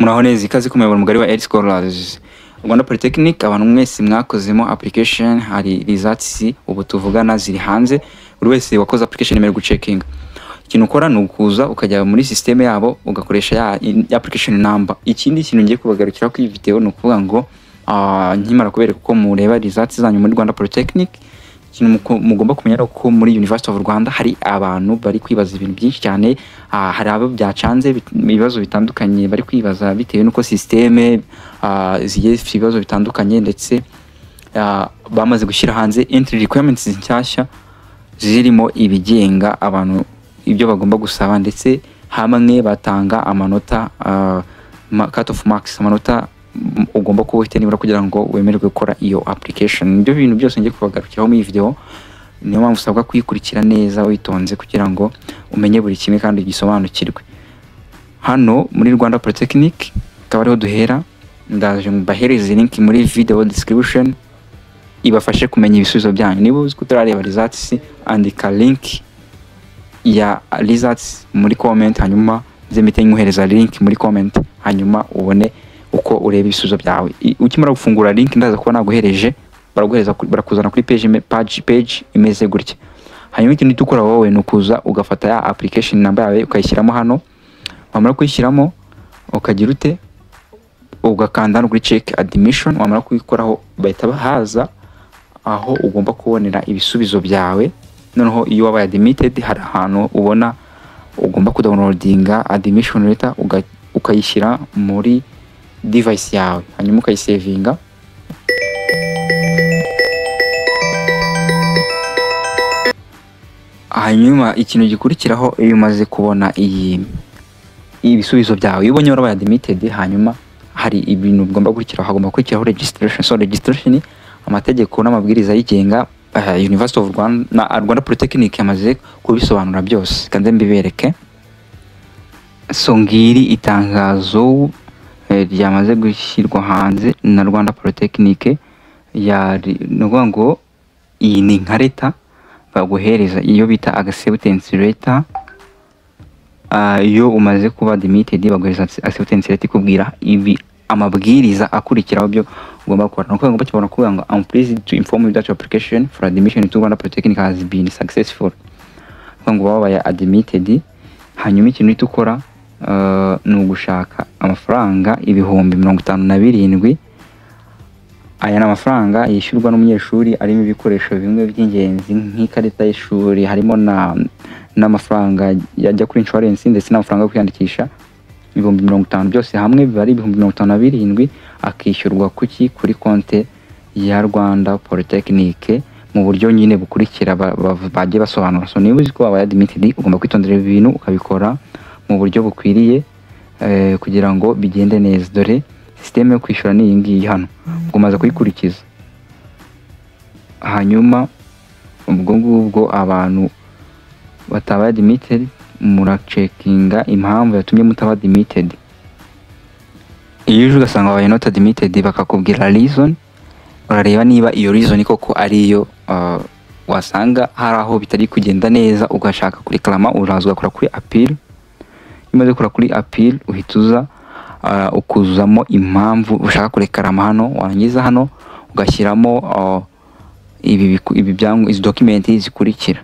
Muraho neza, ikaze ku muyoboro mugari wa Ed Scholars Rwanda Polytechnic. Abantu mwese mwakozemo application, hari results ubu tuvugana ziri hanze. Buri wese wakoze application yemerewe gucheckinga. Ikintu ukora ni ukuza ukajya muri system yabo, ugakoresha ya application number. Ikindi kintu ngiye kubagarukira kuri iyi video ni ukuvuga ngo nkimara kubereka uko mureba results zanyu muri Rwanda Polytechnic, ikintu mugomba kumenya ni uko muri University of Rwanda hari abantu bari kwibaza ibintu byinshi cyane. Hari abo byacanze, ibibazo bitandukanye bari kwibaza bitewe n'uko système zigiye zifite ibibazo bitandukanye, ndetse bamaze gushyira hanze entry requirements nshyashya zirimo ibigenga abantu, ibyo bagomba gusaba, ndetse hamwe batanga amanota, cut off marks, amanota ugomba kuba ufite nibura kugira ngo wemererwe gukora iyo application. Nibyo bintu byose ngiye kubagarukiraho muri iyi video. Niyo mpamvu usabwa kuyikurikira neza witonze kugira ngo umenye buri kimwe kandi ugisobanukirwe. Hano muri Rwanda Polytechnic akaba ariho duhera. Ndaje mbahereze link muri video description ibafashe kumenya ibisubizo byanyu. Niba uzi ko utarareba results, andika link ya results muri comment, hanyuma nze mpite nkohereza link muri comment, hanyuma ubone uko ureba ibisubizo byawe. Ukimara gufungura link ndaza kuba naguhereje, barakuzana kuri page imeze gutya. Hanyuma ikintu uhita ukora wowe ni ukuza ugafata ya application number yawe ukayishyiramo hano. Wamara kuyishyiramo ukagira ute? Ugakanda hano kuri check admission. Wamara kuyikoraho bahita haza aho ugomba kubonera ibisubizo byawe. Noneho iyo wabaye admitted, hari ahantu ubona ugomba kudownloadinga admission letter, ukayishyira muri device yawe, hanyuma ukayisevinga. Hanyuma ikintu gikurikiraho, iyo umaze kubona iyi ibisubizo byawe, iyo ubonye warabaye admitted, hanyuma hari ibintu ugomba gukurikiraho. Hagomba gukurikiraho registration. So registration, amategeko n'amabwiriza yigenga University of Rwanda na Rwanda Polytechnic yamaze kubisobanura byose, kandi mbibereke. So ngiri itangazo ryamaze gushyirwa hanze na Rwanda Polytechnic. Ya, ni ukuvuga ngo iyi ni nka letter baguhereza, iyo bita acceptance letter. Iyo umaze kuba admitted baguhereza acceptance letter ikubwira ibi amabwiriza akurikiraho byo ugomba gukora. Ni ukuvuga ngo bakibona kuvuga ngo "I'm pleased to inform you that your application for admission to Rwanda Polytechnic has been successful." Ni ukuvuga ngo wabaye admitted. Hanyuma ikintu uhita ukora ni ugushaka amafaranga 57,000. Aya ni amafaranga yishyurwa n'umunyeshuri, arimo ibikoresho bimwe by'ingenzi nk'ikarita y'ishuri, harimo n'amafaranga yajya kuri insurance, ndetse n'amafaranga yo kwiyandikisha 50,000. Byose hamwe biba ari 57,000, akishyurwa kuki? Kuri konte ya Rwanda Polytechnic mu buryo nyine bukurikira bagiye basobanura. So niba uzi ko wabaye admitted, ugomba kwitondera ibi bintu ukabikora mu buryo bukwiriye kugira ngo bigende neza. Dore système yo kwishyura ni iyi ngiyi hano, umaze kuyikurikiza. Hanyuma ubwo ngubwo abantu batabaye admitted, muracheckinga impamvu yatumye mutaba admitted. Iyo uje ugasanga wabaye not admitted, bakakubwira reason, urareba niba iyo reason koko ariyo. Wasanga hari aho bitari kugenda neza, ugashaka kureclama, uraza ugakora kuri appeal. Iyo umaze gukora kuri appeal, uhita uza ukuzuzamo impamvu ushaka kureclama hano. Warangiza hano ugashyiramo ibi izi document zikurikira.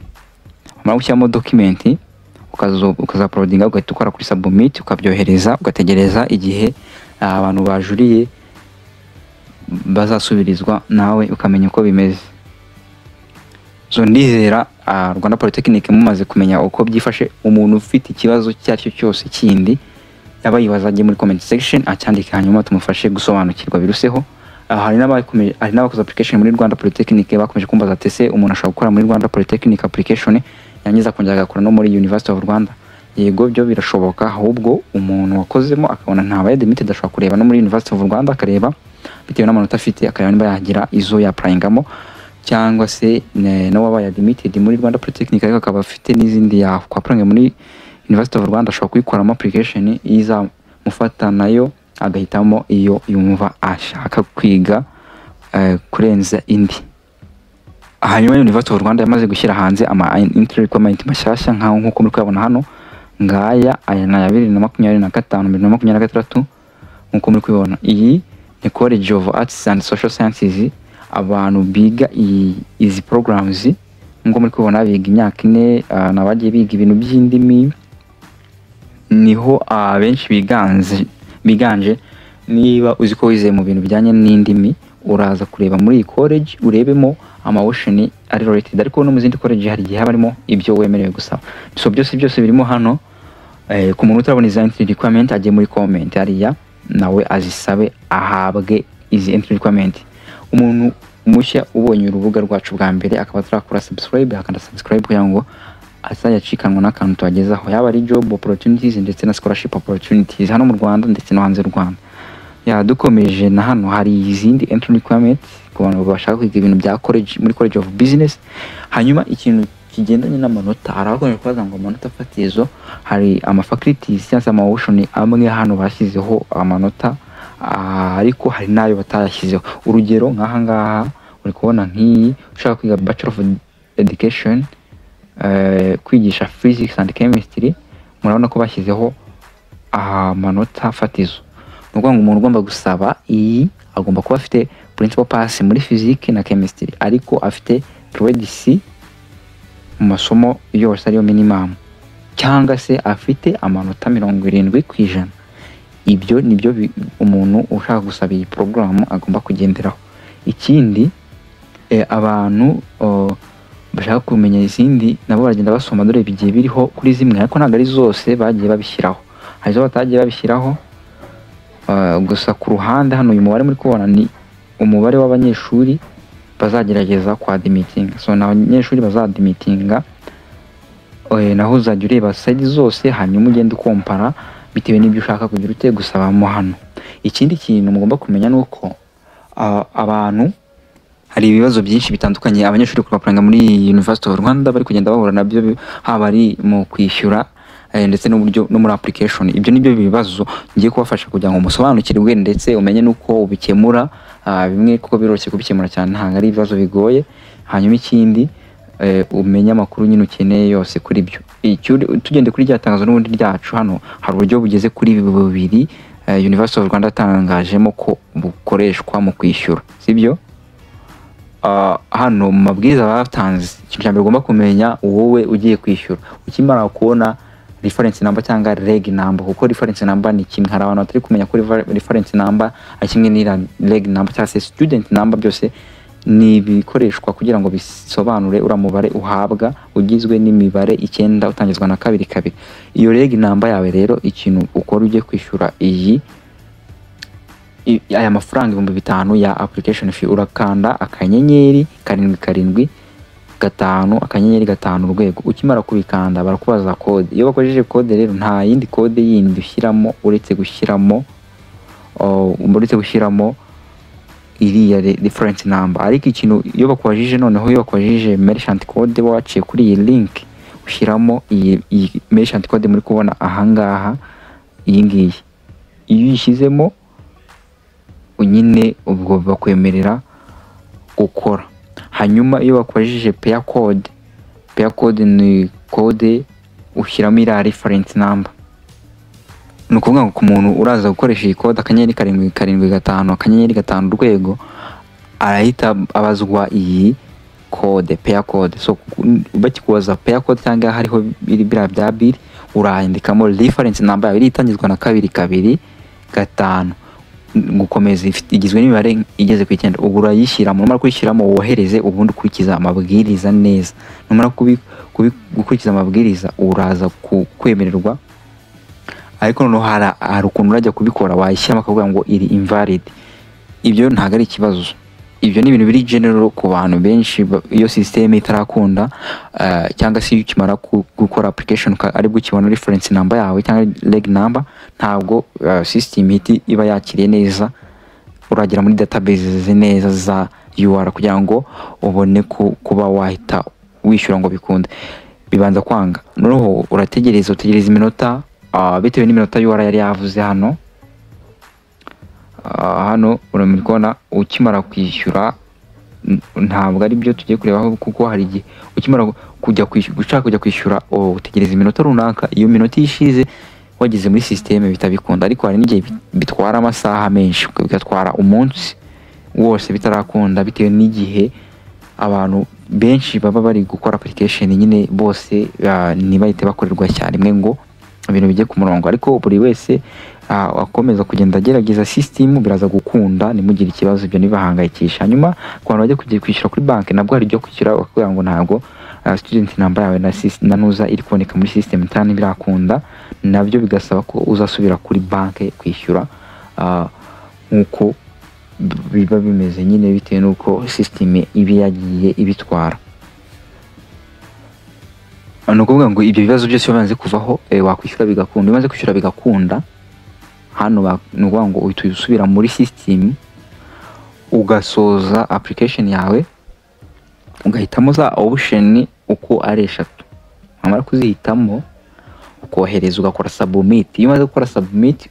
Wamara gushyiramo document ukaza uploadinga, ugahita ukora kuri submit, ukabyohereza, ugategereza igihe abantu bajuriye bazasubirizwa, nawe ukamenya uko bimeze. So ndizera Rwanda Polytechnic mumaze kumenya uko byifashe. Umuntu ufite ikibazo icyo ari cyo cyose kindi yaba yibaza, ajye muri comment section acyandike, hanyuma tumufashe gusobanukirwa biruseho. Hari n'abakoze application muri Rwanda Polytechnic bakomeje kumbaza ati: "Ese umuntu ashobora gukora muri Rwanda Polytechnic application, yangiza akongera agakora no muri University of Rwanda?" Yego, byo birashoboka. Ahubwo umuntu wakozemo akabona ntabaye admitted, ashobora kureba no muri University of Rwanda, akareba bitewe n'amanota afite, akareba niba yagira izo yapplyingamo, cyangwa se n'uwabaye admitted muri Rwanda Polytechnic ariko akaba afite n'izindi yakwapplyinga muri University of Rwanda, ashobora kuyikoramo application izamufata, nayo agahitamo iyo yumva ashaka kwiga kurenza indi. Hanyuma University of Rwanda yamaze gushyira hanze ama entry requirement mashyashya, nkaho nkuko muri kuyabona hano ngaya. Aya ni aya 2025, 2026. Nkuko muri kubibona, iyi ni College of Arts and Social Sciences. Abantu biga izi programs, nkuko muri kubibona, biga imyaka 4. Ni abagiye biga ibintu by'indimi, niho abenshi biganje. Niba uzi ko wize mu bintu bijyanye n'indimi, uraza kureba muri iyi college, urebemo ama option ari related, ariko no mu zindi college hari igihe haba harimo ibyo wemerewe gusaba. So byose byose birimo hano. Ku muntu utarabona izi entry requirement, ajye muri comment hariya nawe azisabe, ahabwe izi entry requirement. Umuntu mushya ubonye urubuga rwacu bwa mbere akaba atarakora subscribe, akanda subscribe kugira ngo azajya acikanwa n'akantu tubagezaho, yaba ari job opportunities ndetse na scholarship opportunities hano mu Rwanda ndetse no hanze y'u Rwanda. Ya, dukomeje na hano hari izindi entry requirement ku bantu bashaka kwiga ibintu bya college, muri College of Business. Hanyuma ikintu kigendanye n'amanota, hari abakomeje kubaza ngo amanota fatizo. Hari ama faculties cyangwa se ama option amwe hano bashyizeho amanota, ariko hari n'ayo batayashyizeho. Urugero nk'aha ngaha uri kubona nk'iyi, ushaka kwiga Bachelor of Education, kwigisha physics and chemistry, murabona ko bashyizeho amanota fatizo. Ni ukuvuga ngo umuntu ugomba gusaba iyi agomba kuba afite principal pass muri physique na chemistry, ariko afite grade C mu masomo yose, ariyo minimum, cyangwa se afite amanota 70%. Ibyo nibyo umuntu ushaka gusaba iyi porogaramu agomba kugenderaho. Ikindi, abantu bashaka kumenya izindi nabo baragenda basoma. Dore bigiye biriho kuri zimwe, ariko ntabwo ari zose bagiye babishyiraho, hari izo batagiye babishyiraho. Gusa ku ruhande hano, uyu mubare muri kubona ni umubare w'abanyeshuri bazagerageza kwa admittinga. So ni abanyeshuri bazadmittinga. Naho uzajya ureba side zose, hanyuma ugende ukompara bitewe n'ibyo ushaka kugira ute gusabamo hano. Ikindi kintu mugomba kumenya ni uko abantu, hari ibibazo byinshi bitandukanye abanyeshuri kuri muri University of Rwanda bari kugenda bahura nabyo, haba ari mu kwishyura ndetse n'uburyo no muri application. Ibyo nibyo bibazo ngiye kubafasha kugira ngo musobanukirwe ndetse umenye n'uko ubikemura. Bimwe kuko biroroshye kubikemura cyane, ntabwo ari ibibazo bigoye. Hanyuma ikindi, umenye amakuru nyine ukeneye yose kuri byo. Tugende kuri rya tangazo n'ubundi ryacu. Hano hari uburyo bugeze kuri bubiri University of Rwanda yatangajemo ko bukoreshwa mu kwishyura, sibyo? Hano mu mabwiriza batanze, ikintu cya mbere ugomba kumenya wowe ugiye kwishyura, ukimara kubona reference number cyangwa reg number, kuko reference number ni kimwe, hari abantu batari kumenya ko reference number ari kimwe n'iriya reg number cyangwa se student number, byose ni ibikoreshwa kugira ngo bisobanure uriya mubare uhabwa ugizwe n'imibare 9 utangizwa na 22. Iyo reg number yawe rero, ikintu ukora ugiye kwishyura aya mafaranga 5000 ya application fee, urakanda *775*5#. Ukimara kubikanda, barakubaza code. Iyo bakoresheje code rero, nta yindi code yindi ushyiramo uretse gushyiramo iriya reference number. Ariko ikintu iyo bakubajije noneho, iyo bakubajije merchant code waciye kuri iyi link, ushyiramo iyi merchant code muri kubona ahangaha, iyi ngiyi. Iyo uyishyizemo nyine, ubwo bakwemerera gukora. Hanyuma iyo bakubajije payer code, payer code ni code ushyiramo iriya reference number. Ni ukuvuga ngo ku muntu uraza gukoresha iyi code *775*5#, arahita abazwa iyi code, payer code. So bakikubaza payer code cyangwa hariho biri biriya bya bill, urandikamo reference number yawe iri itangizwa na 225 gukomeza, igizwe n'imibare igeze ku 9. Ubwo urayishyiramo, numara kuyishyiramo wohereze, ubundi ukurikiza amabwiriza neza. Numara gukurikiza amabwiriza, uraza kwemererwa. Ariko noneho hari ukuntu urajya kubikora, wayishyiramo akavuga ngo iri invalid. Ibyo ntabwo ari ikibazo, ibyo ni ibintu biri general ku bantu benshi. Iyo system itarakunda, cyangwa se iyo ukimara gukora application aribwo ukibona reference number yawe cyangwa reg number, ntabwo system ihita iba yakiriye neza, uragera muri database neza za UR kugira ngo ubone kuba wahita wishyura ngo bikunde, bibanza kwanga. Noneho urategereza, utegereza iminota, bitewe n'iminota UR yari yavuze hano. Hano uri kubona ukimara kwishyura, ntabwo ari byo tugiye kurebaho, kuko hari igihe ukimara kujya kwishyura, ushaka kujya kwishyura, utegereza iminota runaka. Iyo minota iyo ishize Wageze muri système bitabikunda, ariko hari n'igihe bitwara amasaha menshi, bigatwara umunsi wose bitarakunda, bitewe n'igihe abantu benshi baba bari gukora application nyine, bose ntibahite bakorerwa icyarimwe ngo ibintu bijye ku murongo. Ariko buri wese akomeza kugenda agerageza system, biraza gukunda, ntimugire ikibazo, ibyo ntibahangayikisha. Hanyuma ku bantu bajya kujya kwishyura kuri banki, nabwo hari ibyo kwishyura bakubwira ngo ntabwo student number yawe na nuza iri kuboneka muri system kandi birakunda, nabyo bigasaba ko uzasubira kuri banki kwishyura, nk'uko biba bimeze nyine, bitewe n'uko system iba yagiye ibitwara. Ni ukuvuga ngo ibyo bibazo byose iyo bimaze kuvaho, wakwishyura bigakunda. Iyo umaze kwishyura bigakunda hano, ni ukuvuga ngo uhita usubira muri system, ugasoza application yawe, ugahitamo za option uko ari eshatu. Wamara kuzihitamo, ukohereza, ugakora submit. Iyo umaze gukora submit,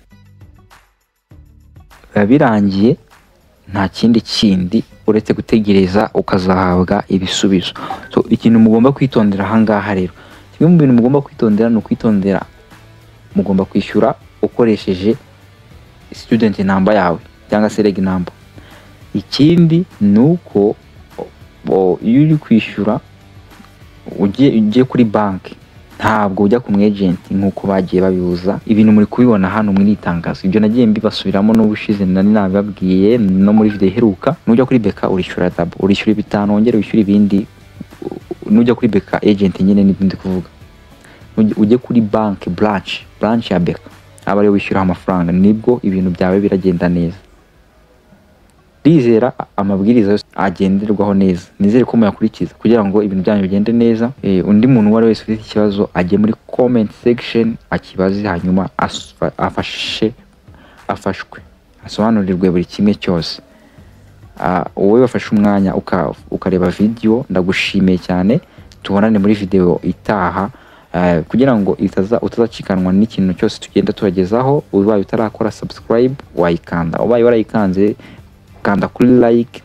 biba birangiye, nta kindi kindi uretse gutegereza ukazahabwa ibisubizo. So ikintu mugomba kwitondera ahangaha rero, kimwe mu bintu mugomba kwitondera ni ukwitondera, mugomba kwishyura ukoresheje student number yawe cyangwa se reg number. Ikindi ni uko iyo uri kwishyura ugiye kuri banki, ntabwo ujya ku mwejenti nk'uko bagiye babibuza. Ibintu muri kubibona hano muri iri tangazo, ibyo nagiye mbibasubiramo n'ubushize, nari nabibabwiye no muri video iheruka. Nujya kuri BK urishyura double, urishyura 5, wongere wishyura ibindi. Nujya kuri BK agent nyine, nibyo ndi kuvuga. Ujye kuri banki branch ya BK, aba ariyo wishyuraho amafaranga, nibwo ibintu byawe biragenda neza. Ndizera amabwiriza yose agenderwaho neza, nizere ko muyakurikiza kugira ngo ibintu byanyu bigende neza. Undi muntu uwo ari we wese ufite ikibazo ajye muri comment section akibaze, hanyuma afashwe, asobanurirwe buri kimwe cyose. Wowe wafashe umwanya ukareba video, ndagushimiye cyane. Tubonane muri video itaha. Kugira ngo utazacikanwa n'ikintu cyose tugenda tubagezaho, ubaye utarakora subscribe wayikanda, ubaye warayikanze kanda kuri like,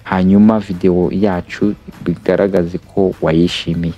hanyuma video yacu bigaragaze ko wayishimiye.